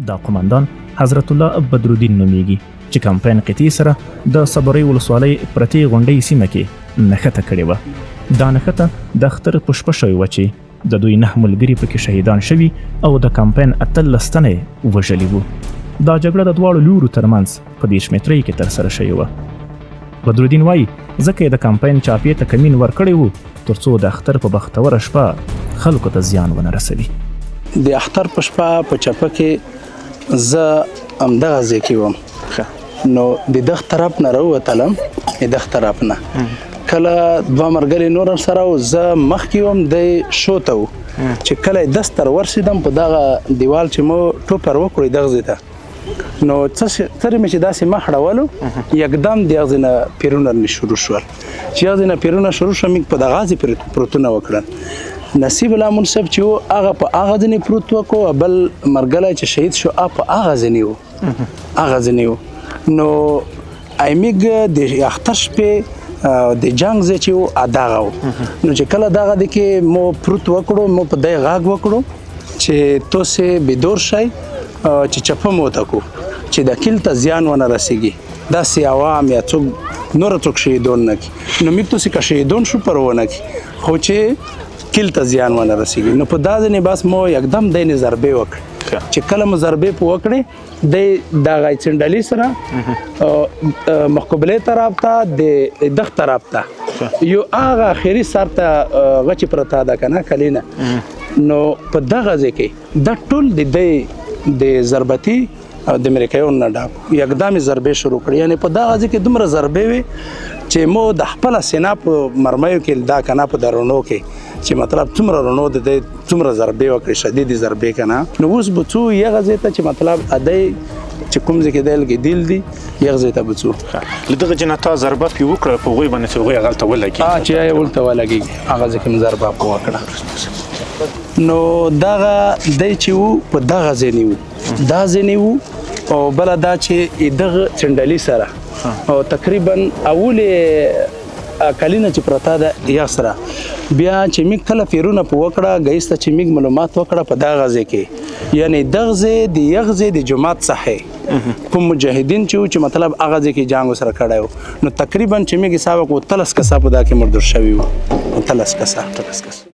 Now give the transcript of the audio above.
دا قومندان حضرت الله بدرالدین نومېږي چې کمپاین قطعې سره د صبرۍ ولسوالۍ پرتې غونډۍ سیمه کې نښته کړې وه. دا نښته د اختر په شپه شوې وه چې د دوی نه ملګري پکې شهیدان شوي او د کمپاین 18 تنه یې وژلي وو. دا جګړه د دواړو لورو ترمنځ په 30 مترۍ کې ترسره شوې وه. بدرالدین وایي ځکه یې د کمپاین چاپې ته کمین ورکړی و ترڅو د اختر په بختوره شپه خلکو ته زیان ونه رسوي. د اختر په شپه په چپه کې زه همدغه ځای کې وم، نو د دغه طرف نه راووتلم، د دغه طرف نه کله دوه مرګري نور هم سره و، زه مخکې وم، دی شوته و. چې کله یې دست تر ورسېدم په دغه دیوال چې مو ټوپر وکړو دغه ځای ته، نو څه ترې مې چې داسې مخ اړولو، یکدم د هغه ځای نه پیرونه مې شروع شول. چې هغه ځای نه پیرونه شروع شول، موږ په دغه ځای پروتونه وکړل. نصیب الله منصب چې و هغه په هغه ځینې پروت وکړو، بل مرګلی چې شهید شو هغه په هغه ځینې و، هغه ځینې و. نو ایمیګ د اختر شپې د جنگ ځای چې و دغه و. نو چې کله دغه دی کې مو پروت وکړو، مو په دی غږ وکړو چې تاسې بیدور شئ، چې چپه مو ته کو چې د کیل ته زیان ونه رسیږي، داسې عوام یا څوک نور څوک شهیدون نه کړي. نو موږ تاسې که شهیدون شو پروا نه کړي، خو چې کیل ته زیان ونه رسیږي. نو په دا ځینې بس مو یکدم دی نه ضربې وکړې. چې کله مو ضربې په وکړې، دی دغه څنډلې سره مقابلې طرف ته، د دغه طرف ته یو هغه اخري سر ته غچې پرته ده که نه کلینه. نو په دغه ځای کې دا ټول د دی د ضربتي د امریکایانو نه ډاک یکدم ضربې شروع کړې. یعنې په دغه ځای کې دومره ضربې وې چې مو د خپله سینه په مرمیو کې دا که نه په درونو کې چې مطلب څومره رونو د دی څومره ضربې وکړې، شدیدې ضربې که نه. نو اوس به څو یغه ځای ته چې مطلب ادی چې کوم ځای کې دی لګېدل دي، یغه ځای ته به څو. له دغه ځای نه تا ضربه پرې وکړه په هغوی باندې چې هغوی هغلته ولګېږي. چې هغه ورته ولګېږي، هغه ځای کې مې ضربه پرې وکړه. نو دغه دی چې و په دغه ځای نه و، دا ځای نه و. او بله دا چې دغه څنډلي سره او تقریبا اولې کلینه چې پرته ده یا سره بیا چې موږ کله پیرونه په وکړه، ګیس ته چې موږ معلومات وکړه په دغه ځای کې، یعنې دغه ځای د یغ ځای د جومات څخه کوم مجاهدین چې وو چې مطلب هغه ځای کې جنګ ورسره کړی و، نو تقریبا چې موږ حساب وکړو 13 کسه په دا کې مردور شوي وو، 13 کسه. 13 کسه.